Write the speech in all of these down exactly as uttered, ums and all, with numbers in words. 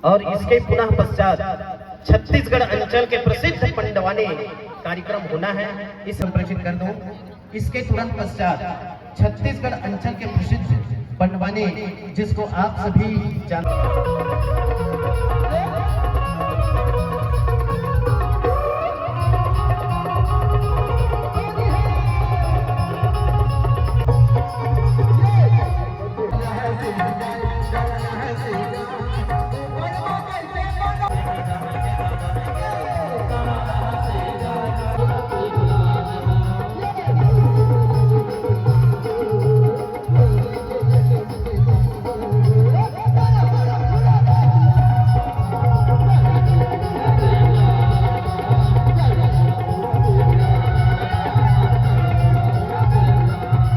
और इसके पुनः पश्चात छत्तीसगढ़ अंचल के प्रसिद्ध पंडवानी कार्यक्रम होना है, इस संप्रेषित कर दूं। इसके तुरंत पश्चात छत्तीसगढ़ अंचल के प्रसिद्ध पंडवानी, जिसको आप सभी जान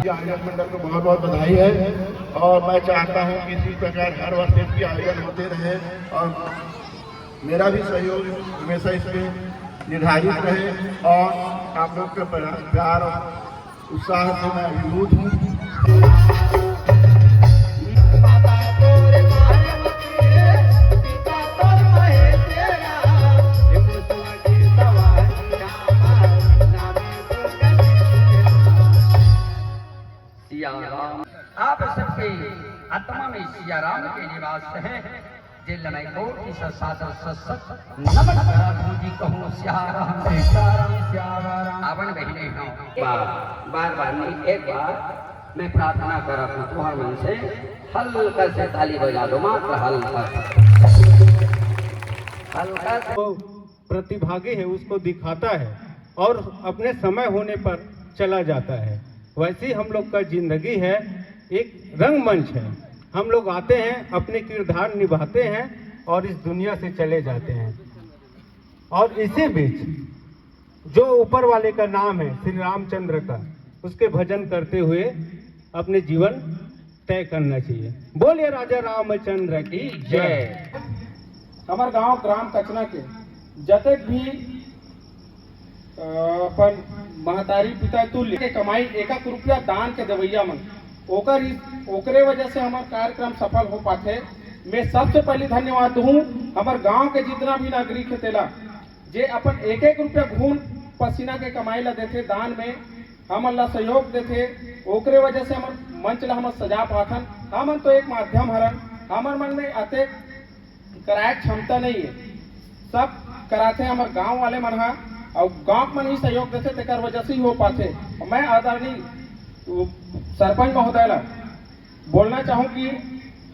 आयोजन मंडल को बहुत बहुत बधाई है और मैं चाहता हूँ कि इसी प्रकार हर वर्ष इसके आयोजन होते रहे और मेरा भी सहयोग हमेशा इसमें निर्धारित रहे और आप लोग के प्यार और उत्साह से मैं अभिभूत हूँ। सिया राम। आप सबके आत्मा में सिया राम के निवास है। जिन मैं कोटि सत सादर सत सत नमन करा जी कहूँ सिया राम। सीताराम सिया राम। आवन बहिनी हो। बार बार बार नहीं, एक बार मैं प्रार्थना करा हूँ तुम्हार मन से, हल्का से ताली बजा दो, मात्र हल्का से। हल्का से। प्रतिभागी है उसको दिखाता है और अपने समय होने पर चला जाता है। वैसे ही हम लोग का जिंदगी है, एक रंगमंच है। हम लोग आते हैं, अपने किरदार निभाते हैं और इस दुनिया से चले जाते हैं। और इसी बीच जो ऊपर वाले का नाम है श्री रामचंद्र का, उसके भजन करते हुए अपने जीवन तय करना चाहिए। बोलिए राजा रामचंद्र की जय। हमर गांव ग्राम कचना के जतेक भी अपन महतारी पिता तुल्य के कमाई एक एक रुपया दान के देवैया मन, ओकर ओकरे वजह से हमर कार्यक्रम सफल हो पाथे। मैं सबसे पहले धन्यवाद दूँ हमर गांव के जितना भी नागरिक है तेला, जे अपन एक एक रुपया खून पसीना के कमाई ला देथे दान में, हमन ला सहयोग देथे, ओकरे वजह से हमर मंच ला हमन सजा पाथन। हमन तो एक माध्यम हरन, हमर मन में अतेक कराए क्षमता नहीं है, सब कराथे हमर गांव वाले मन हा, अउ गांव मन ही सहयोग देथे, तेकर वजह से ही हो पाथे। मैं आदरणीय सरपंच महोदय ला बोलना चाहूँ कि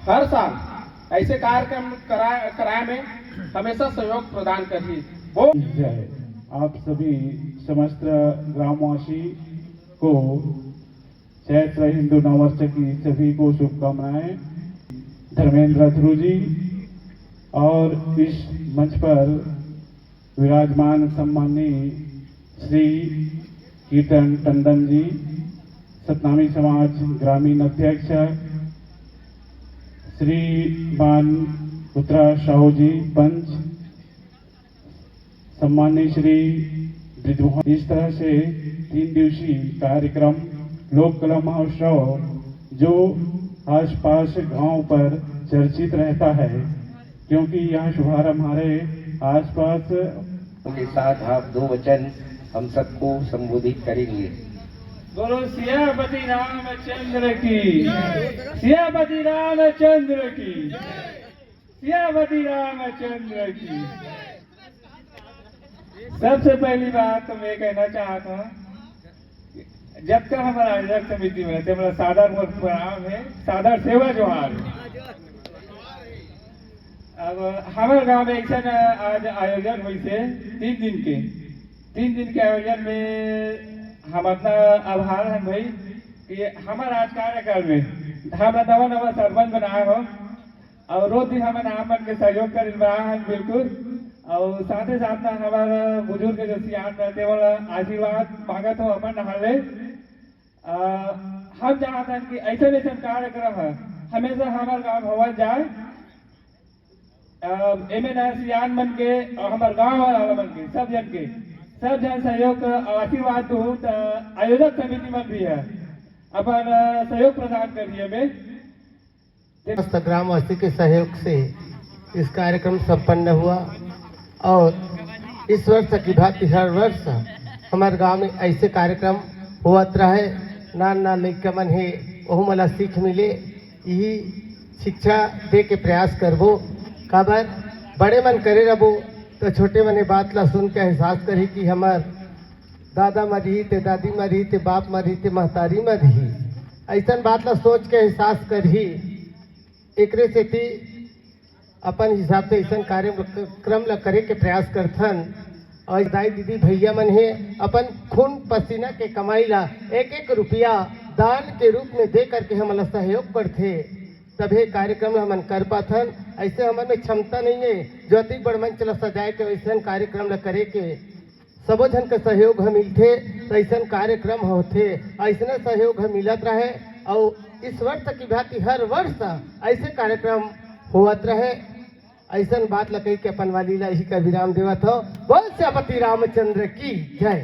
हर साल ऐसे कार्यक्रम कराए कराए में हमेशा सहयोग प्रदान करही। बहुत जय। आप सभी समस्त ग्रामवासी को चैत्र हिंदू नववर्ष की सभी को शुभकामनाएं। धर्मेंद्र अथरू जी और इस मंच पर विराजमान सम्माननीय श्री कीर्तन टंडन जी, सतनामी समाज ग्रामीण अध्यक्ष, श्रीमान उत्तरा साहू जी, पंच, सम्माननीय श्री ब्रिजमोहन। इस तरह से तीन दिवसीय कार्यक्रम लोक कला महोत्सव जो आसपास गांव पर चर्चित रहता है, क्योंकि यह शुभारंभ हमारे आसपास के साथ आप दो वचन हम सबको संबोधित करेंगे। बोलो सियापति रामचंद्र की, सियापति रामचंद्र की, सियापति रामचंद्र की। सबसे पहली बात तो मैं कहना चाहता हूँ, जब तक हमारा आयोजक समिति में रहते, हमारा सादर प्रणाम है, सादर सेवा जोहार है। अब हमारे गांव में ऐसा आज आयोजन हुई से तीन दिन के, तीन दिन के आयोजन में हम अपना आभार है भाई कि हमारा आज कार्यकाल में हमारा नवा नवा सरपंच बनाया हो और रोज दिन हमन आप मन के सहयोग करे बर आए हन बिल्कुल। और साथे साथ ना हमार बुजुर्ग जो सियान रहते वाला आशीर्वाद मांगत हो अपन नहा ले। आ, हम चाहत हन कि ऐसे ऐसे कार्यक्रम है हमेशा हमार गांव भवन जाए। आ, एमे ना सियान मन के और हमार गांव वाला मन के सब जन के सब जन सहयोग और आशीर्वाद दू तो आयोजक समिति मन भी है अपन आ, सहयोग प्रदान करिए में। समस्त ग्रामवासी के सहयोग से इस कार्यक्रम संपन्न हुआ और इस वर्ष की भांति हर वर्ष हमारे गांव में ऐसे कार्यक्रम होवत रहे। नान नान लइका मन हे, ओहू मन ला सीख मिले। यही शिक्षा दे के प्रयास करबो, काबर बड़े मन करे रबो तो छोटे मन ये बात ला सुन के एहसास करही कि हमर दादा मरही ते दादी मरही ते बाप मरही ते महतारी मरही। ऐसन बात ला सोच के एहसास करही। एकरे सेती अपन हिसाब से ऐसन कार्यक्रम ला करे के प्रयास करथन। और दाई दीदी भैया मन हे, अपन खून पसीना के कमाई ला एक एक रुपया दान के रूप में दे करके हमन ला सहयोग करथे, तभे कार्यक्रम ला हमन कर पाथन। ऐसे हमन में क्षमता नहीं है जो अति बड़ मंच ला सजाए के वैसन कार्यक्रम ला करे के। सबो झन के सहयोग ह मिलथे तो ऐसन कार्यक्रम होथे। ऐसने सहयोग ह मिलत रहे और इस वर्ष की भांति हर वर्ष ऐसे कार्यक्रम होवत रहे। ऐसन बात ल कहि के अपन वाली ला इही का विराम देवत हो। बोल सियापति रामचंद्र की जय।